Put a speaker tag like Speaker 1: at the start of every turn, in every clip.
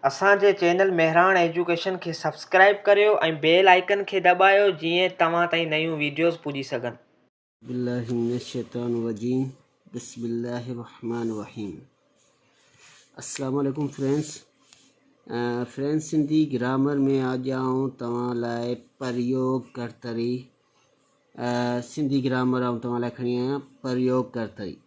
Speaker 1: اسان جي channel Mehran education کي سبسڪرائيب ڪريو ۽ بيل آئيڪن کي دٻايو جيئن توهان تائين نيون ويڊيوز پڄي سگهن.
Speaker 2: بالله من الشيطان الرجيم بسم الله الرحمن الرحيم السلام عليڪم فرينڊس فرينڊس سنڌي گرامر ۾ اڄ آئون توهان لاء پريوگ ڪرتري سنڌي گرامر آئون توهان لاء کڻي آيان پريوگ ڪرتري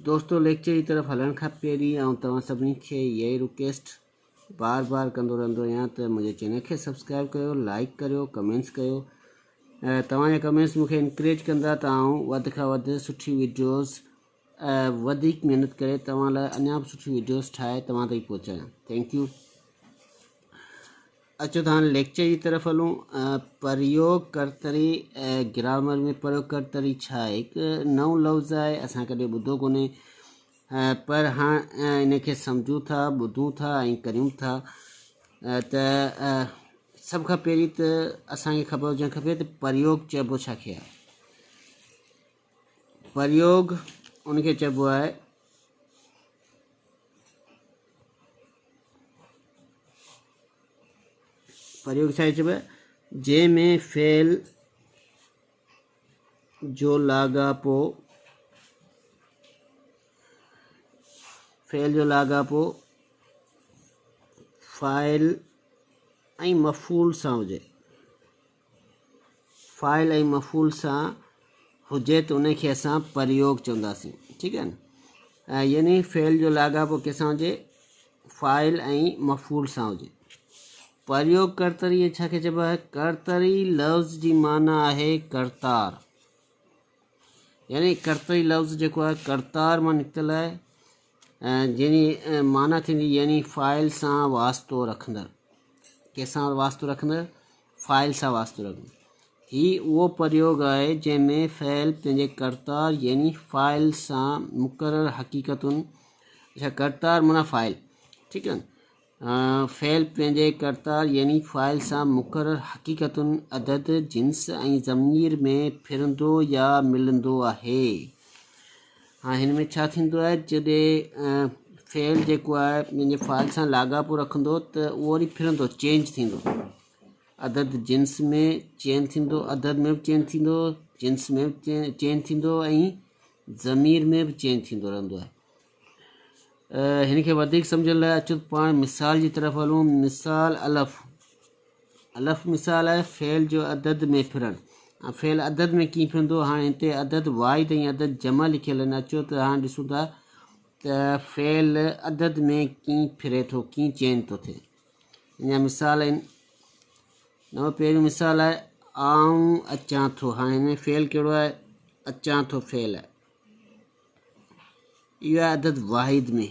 Speaker 2: دوستو ليڪچر جي طرف هلڻ کان پهرين آئون توهان سڀني کي اها ئي رڪويسٽ بار بار ڪندو رهندو آهيان ته منهنجي چينل کي سبسڪرائب ڪيو لائڪ ڪريو ڪمينٽس ڪيو توهان جا ڪمينٽس مونکي انڪريج ڪندا ته آئون وڌ کان وڌ سٺي ويڊيوز وڌيڪ محنت ڪري توهان لاء اڃا به سٺي ويڊيوز ٺاهي توهان تائين پهچايان thank you اچو ته هاڻي ليڪچر جي طرف هلون. پريوگ ڪرتري گرامر ۾ پريوگ ڪرتري ڇا آهي؟ هڪ نئون لفظ آهي اسان ڪڏهن ٻڌو ڪونهي پر هاڻ ان کي سمجهون ٿا ٻڌون ٿا ۽ ڪريون ٿا ته سڀ کان پهرين ته اسان کي خبر هجڻ کپي ته پريوگ چئبو ڇا کي آهي پريوگ ان کي چئبو آهي پريوگ ڇا چئبو آهي جنهن ۾ فعل جو لاڳاپو فعل جو لاڳاپو فاعل ۽ مفعول سان هجي فاعل ۽ مفعول سان هجي ته ان کي اسان پريوگ چونداسين ٺيڪ آهي نه يعني فعل جو لاڳاپو ڪنهن سان هجي فاعل ۽ مفعول سان هجي پريوگ ڪرتري ڇا کي چئبو آهي ڪرتري لفظ جي معنيٰ آهي ڪرتار يعني ڪرتري لفظ جيڪو آهي ڪرتار مان نڪتل آهي جنهن جي معنيٰ ٿيندي يعني فاعل سان واسطو رکندڙ ڪنهن سان واسطو رکندڙ فاعل سان واسطو رکندڙ هي اهو پريوگ آهي جنهن ۾ فعل پنهنجي ڪرتار يعني فاعل سان مقرر حقيقتن اچھا ڪرتار معنيٰ فاعل ٺيڪ آهي فعل پنهنجي ڪرتار يعني فاعل سان مقرر حقيقتن، عدد، جنس ۽ ضمير ۾ ڦرندو يا ملندو آهي. هاڻي هن ۾ ڇا ٿيندو آهي جڏهن فعل جيڪو آهي پنهنجي فاعل سان لاڳاپو رکندو ته اهو وري ڦرندو چينج ٿيندو عدد جنس ۾ چينج ٿيندو عدد ۾ به چينج ٿيندو جنس ۾ به چينج ٿيندو ۽ ضمير ۾ به چينج ٿيندو رهندو آهي هن کي وڌيڪ سمجهڻ لاء اچو ته پاڻ مثال جي طرف هلون مثال الف الف مثال آهي فعل جو عدد ۾ ڦرڻ فعل عدد ۾ ڪيئن ڦرندو هاڻي هتي عدد واحد ۽ عدد جمع لکيل آهن اچو ته هاڻي ڏسون ٿا ته فعل عدد ۾ ڪيئن ڦري ٿو ڪيئن چينج ٿو ٿئي ان جا مثال آهن نو پهريون مثال آهي آئون اچان ٿو هاڻي هن ۾ فعل ڪهڙو آهي اچان ٿو فعل آهي اهو آهي عدد واحد ۾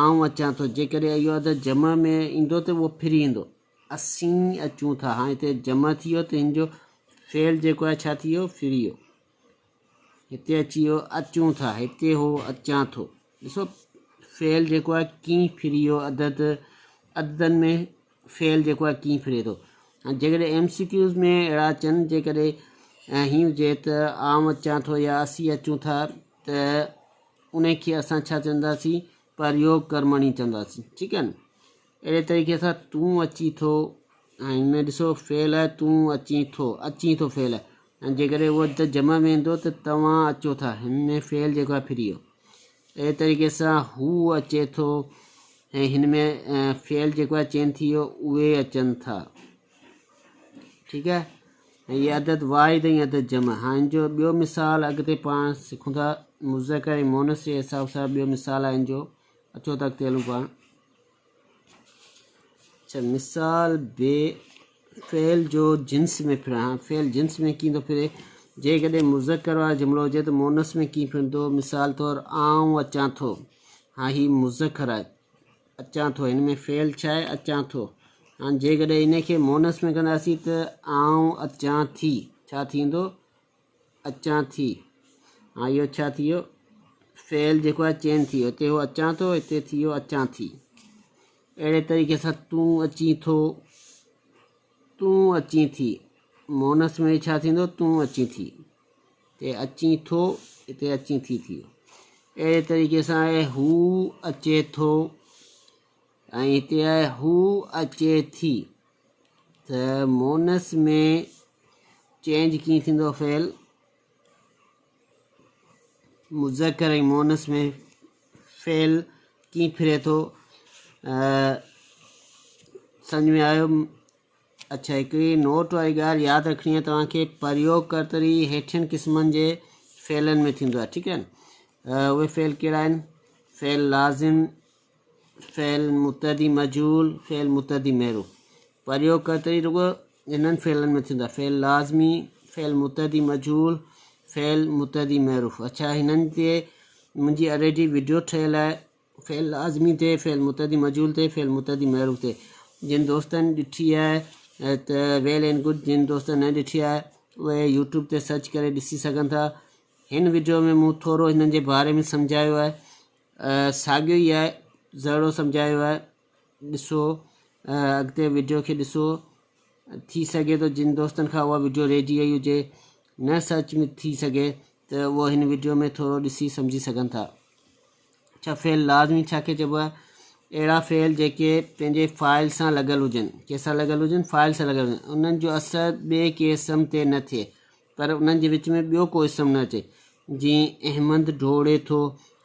Speaker 2: آئون اچان ٿو جيڪڏهن اهو عدد جمع ۾ ايندو ته اهو ڦري ايندو اسين اچون ٿا هاڻي هتي جمع ٿي ويو ته هن جو فعل جيڪو آهي ڇا ٿي ويو ڦري ويو هتي اچي ويو اچون ٿا هتي هو اچان ٿو ڏسو فعل جيڪو آهي ڪيئن ڦري ويو عدد عددن ۾ فعل جيڪو آهي ڪيئن ڦري ٿو ۽ جيڪڏهن ايم سي ڪيوز ۾ اهڙا اچن جيڪڏهن هيئن هجي ته آئون اچان ٿو يا اسين اچون ٿا ته ان کي اسان ڇا چونداسين پريوگ ڪرمڻي چونداسين ٺيڪ آهي نه اهڙي طريقي سان تون اچي ٿو ۽ هن ۾ ڏسو فعل آهي تون اچين ٿو اچين ٿو فعل آهي ۽ جيڪڏهن اهو ته جمع ۾ ايندو ته توهان اچو ٿا هن ۾ فعل جيڪو آهي ڦري ويو اهڙي طريقي سان هو اچي ٿو ۽ هن ۾ فعل جيڪو آهي چينج ٿي ويو اهي اچن ٿا ٺيڪ آهي ۽ هي عدد واحد ۽ عدد جمع هاڻي ان جو ٻيو مثال اڳتي پاڻ سکون ٿا مذڪر ۽ مونث جي حساب سان ٻيو مثال آهي ان جو اچو ته اڳتي هلون پاڻ اچھا مثال بي فعل جو جنس ۾ ڦرڻ هاڻ فعل جنس ۾ ڪيئن ٿو ڦري جيڪڏهن مذڪر وارو جملو هجي ته مونث ۾ ڪيئن ڦرندو مثال طور آئون اچان ٿو هاڻ هي مذڪر آهي اچان ٿو هن ۾ فعل ڇا آهي اچان ٿو هاڻ جيڪڏهن ان کي مونث ۾ ڪنداسين ته آئون اچان ٿي ڇا ٿيندو اچان ٿي هاڻ اهو ڇا ٿي ويو فعل جيڪو آهي چينج ٿي ويو هتي هو اچان ٿو هتي ٿي ويو اچان ٿي اهڙي طريقي سان تون اچين ٿو تون اچين ٿي مونس ۾ ڇا ٿيندو تون اچين ٿي هتي اچين ٿو هتي اچين ٿي ٿي ويو اهڙي طريقي سان آهي هو اچي ٿو ۽ هتي آهي هو اچي ٿي ته مونس ۾ چينج ڪيئن ٿيندو فعل مذڪر ۽ مونس ۾ فعل ڪيئن ڦري ٿو سمجھ ۾ آيو اڇا هڪڙي نوٽ واري ڳالهه ياد رکڻي آهي توهان کي پريوگ ڪرتري هيٺين قسمن جي فعلن ۾ ٿيندو آهي ٺيڪ آهي اهي فعل ڪهڙا آهن فعل لازم فعل متعدي مجهول فعل متعدي معروف پريوگ ڪرتري رڳو انهن فعلن ۾ ٿيندو آهي فعل لازمي فعل متعدي مجهول فعل متعدي معروف اڇا هنن تي منهنجي آلريڊي وڊيو ٺهيل آهي فعل لازمي تي فعل متعدي مجهول تي فعل متعدي معروف تي جن دوستن ڏٺي آهي ته ويل اينڊ گڊ جن دوستن نه ڏٺي آهي اهي يوٽيوب تي سرچ ڪري ڏسي سگهن ٿا هن وڊيو ۾ مون ٿورو هنن جي باري ۾ سمجهايو آهي ساڳيو ئي آهي ذرڙو سمجهايو آهي ڏسو اڳتي وڊيو کي ڏسو ٿي سگهي ٿو جن دوستن کان اها وڊيو رهجي وئي هجي نه سرچ ۾ ٿي سگهي ته اهو هن وڊيو ۾ ٿورو ڏسي سمجهي سگهن ٿا اڇا فعل لازمي ڇا کي چئبو آهي اهڙا فعل جيڪي پنهنجي فاعل سان لڳل هجن ڪنهن سان لڳل هجن فاعل سان لڳل هجن انهن جو اثر ٻئي ڪنهن اسم تي نه ٿئي پر انهن جي وچ ۾ ٻيو ڪو اسم نه اچي جيئن احمد ڊوڙي ٿو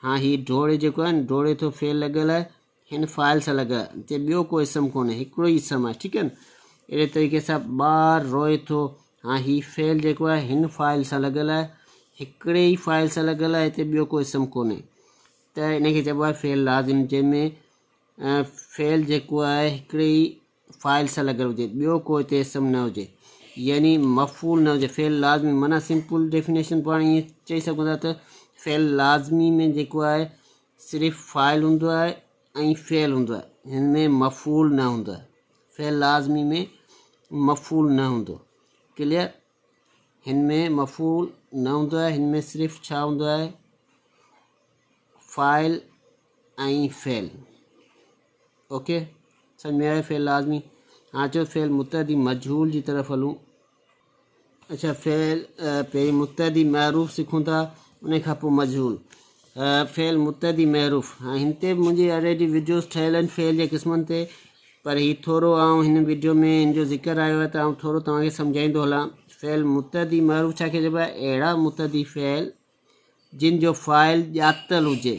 Speaker 2: هاڻ هي ڊوڙي جيڪو آهي نه ڊوڙي ٿو فعل لڳل آهي هن فاعل سان لڳل آهي هتي ٻيو ڪو اسم ڪونهي هڪڙو ئي اسم آهي ٺيڪ آهي نه اهڙي طريقي سان ٻار روئي ٿو هاڻ هي فعل جيڪو آهي هن فاعل سان لڳل آهي هڪڙي ئي فاعل سان لڳل آهي هتي ٻيو ڪو اسم ڪونهي ته ان کي چئبو آهي فعل لازم جنهن ۾ فعل جيڪو آهي هڪڙي ئي فاعل سان لڳل هجي ٻيو ڪو هتي اسم نه هجي يعني مفعول نه هجي فعل لازمي معنيٰ سمپل ڊيفينيشن پاڻ ائين چئي سگهون ٿا ته فعل لازمي ۾ جيڪو آهي صرف فاعل هوندو آهي ۽ فعل هوندو آهي هن ۾ مفعول نه هوندو آهي فعل لازمي ۾ مفعول نه هوندو ڪليئر هن ۾ مفعول نه هوندو آهي هن ۾ صرف ڇا هوندو آهي فاعل ۽ فعل اوڪي سمجھ ۾ آيو فعل لازمي هاڻ اچو فعل متعدي مجهول جي طرف هلون اچھا فعل پهرين متعدي معروف سکون ٿا ان کان پوء مجهول فعل متعدي معروف هاڻ هن تي به منهنجي آلريڊي وڊيوز ٺهيل آهن فعل جي قسمن تي پر هي ٿورو آئون هن وڊيو ۾ هن جو ذڪر آيو آهي ته آئون ٿورو توهان کي سمجهائيندو هلان فعل متعدي معروف ڇا کي چئبو آهي اهڙا متعدي فعل جن جو فاعل ڄاتل هجي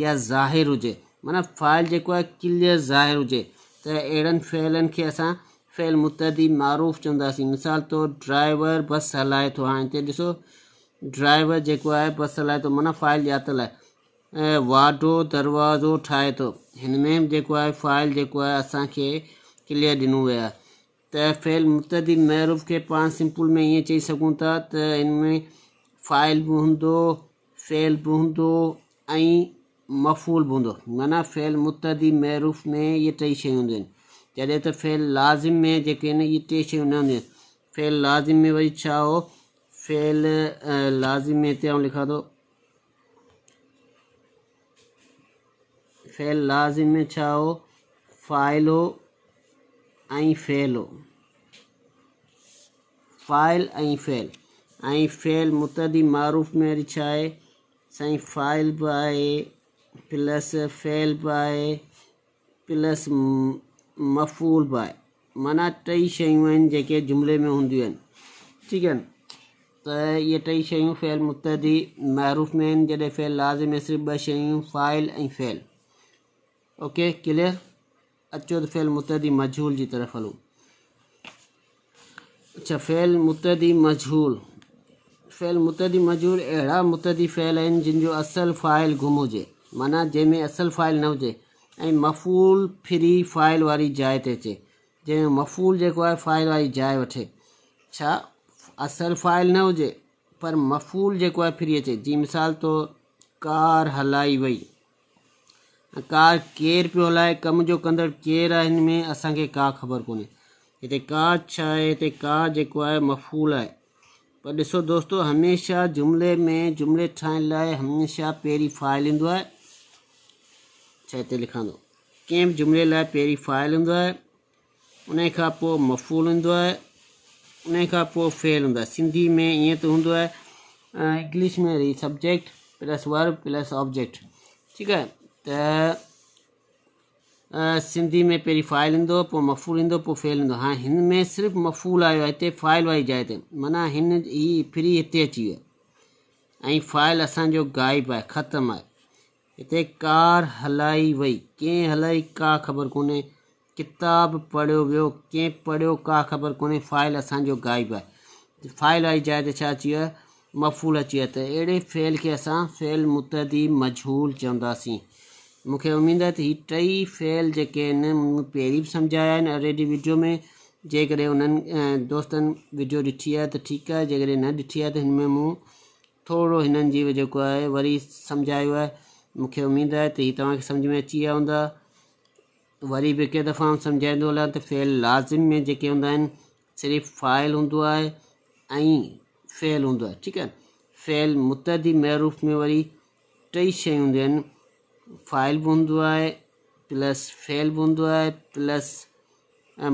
Speaker 2: يا ظاهر هجي معنيٰ فاعل جيڪو آهي ڪليئر ظاهر هجي ته اهڙن فعلن کي اسان فعل متعدي معروف چونداسين مثال طور ڊرائيور بس هلائي ٿو هاڻي هتي ڏسو ڊرائيور جيڪو آهي بس هلائي ٿو معنيٰ فاعل ڄاتل آهي ۽ واڍو دروازو ٺاهي ٿو هن ۾ به جيڪو آهي فاعل جيڪو آهي اسان کي ڪليئر ڏنو ويو آهي ته فعل مبتدي معروف کي پاڻ سمپل ۾ ائين چئي سگهون ٿا ته ان ۾ فاعل به هوندو، فعل به هوندو ۽ مفعول به هوندو. معنيٰ فعل مبتدي معروف ۾ اهي ٽئي شيون هونديون آهن. جڏهن ته فعل لازم ۾ جيڪي آهن اهي ٽي شيون نه هونديون آهن. فعل لازم ۾ وري ڇا هو؟ فعل لازم ۾ هتي آئون لکان ٿو فعل لازم ۾ ڇا هو؟ فاعل هو ۽ فعل هو. فاعل ۽ فعل ۽ فعل متعدي معروف ۾ وري ڇا آهي؟ سائين فاعل به آهي پلس فعل به آهي پلس مفعول به آهي معنيٰ ٽئي شيون آهن جيڪي جملي ۾ هونديون آهن ٺيڪ آهن ته اهي ٽئي شيون فعل متعدي معروف ۾ آهن جڏهن فعل لازم ۾ صرف ٻه شيون فاعل ۽ فعل اوڪي ڪليئر اچو ته فعل متعدي مجهول جي طرف هلون اچھا فعل متعدي مجهول فعل متعدي مجهول اهڙا متعدي فعل آهن جن جو اصل فاعل گم هجي معنيٰ جنهن ۾ اصل فاعل نه هجي ۽ مفعول ڦري فاعل واري جاء تي اچي جنهن ۾ مفعول جيڪو آهي فاعل واري جاء وٺي ڇا اصل فاعل نه هجي پر مفعول جيڪو آهي ڦري اچي جي مثال طور ڪار هلائي وئي ڪار ڪير پيو هلائي ڪم جو ڪندڙ ڪير آهي هن ۾ اسان کي ڪا خبر ڪونهي هتي ڪار ڇا آهي هتي ڪار جيڪو آهي مفعول آهي پر ڏسو دوستو هميشه جملي ۾ جملي ٺاهڻ لاء هميشه پهرين فاعل ايندو آهي ڇا هتي لکان ٿو ڪنهن به جملي لاء پهرين فاعل ايندو آهي ان کان پوء مفعول ايندو آهي ان کان پوء فعل هوندو آهي سنڌي ۾ ائين ته هوندو آهي انگلش ۾ وري subject plus verb plus object ٺيڪ آهي ته سنڌي ۾ پهرين فاعل ايندو پوء مفعول ايندو پوء فعل ايندو. هاڻي هن ۾ صرف مفعول آيو آهي هتي فاعل واري جاء تي، معنيٰ هن هي ڦري هتي اچي ويو ۽ فاعل اسان جو غائب آهي، ختم آهي. هتي ڪار هلائي وئي، ڪنهن هلائي ڪا خبر ڪونهي، ڪتاب پڙهيو ويو، ڪنهن پڙهيو ڪا خبر ڪونهي، فاعل اسان جو غائب آهي. فاعل واري جاء تي ڇا اچي ويو آهي؟ مفعول اچي ويو آهي. ته اهڙي فعل کي اسان فعل متعدي مجهول چونداسين. مون کي اميد آهي ته هي ٽئي فعل جيڪي آهن مون پهرين به سمجهايا آهن آلريڊي وڊيو ۾، جيڪڏهن انهن دوستن وڊيو ڏٺي آهي ته ٺيڪ آهي، جيڪڏهن نه ڏٺي آهي ته هن ۾ مون ٿورو هنن جي جيڪو آهي وري سمجهايو آهي. مون کي اميد آهي ته هي توهان کي سمجهه ۾ اچي ويا هوندا. وري به هڪ دفعا آئون سمجهائيندو هلان ته فعل لازم ۾ جيڪي هوندا آهن صرف فاعل هوندو آهي ۽ فعل هوندو آهي، ٺيڪ آهي. فعل متعدي معروف ۾ وري ٽئي شيون هونديون آهن، فاعل به هوندو آهي پلس فعل به هوندو آهي پلس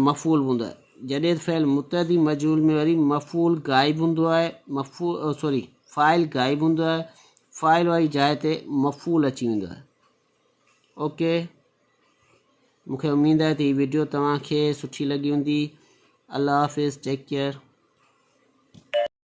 Speaker 2: مفعول به هوندو آهي. جڏهن فعل متعدي مجهول ۾ وري مفعول غائب هوندو آهي، مفعول سوري فاعل غائب هوندو آهي، فاعل واري جاء تي مفعول اچي ويندو آهي. اوڪي مونکي اميد آهي ته هي ويڊيو توهان کي سٺي لڳي هوندي. الله حافظ، ٽيڪ ڪيئر.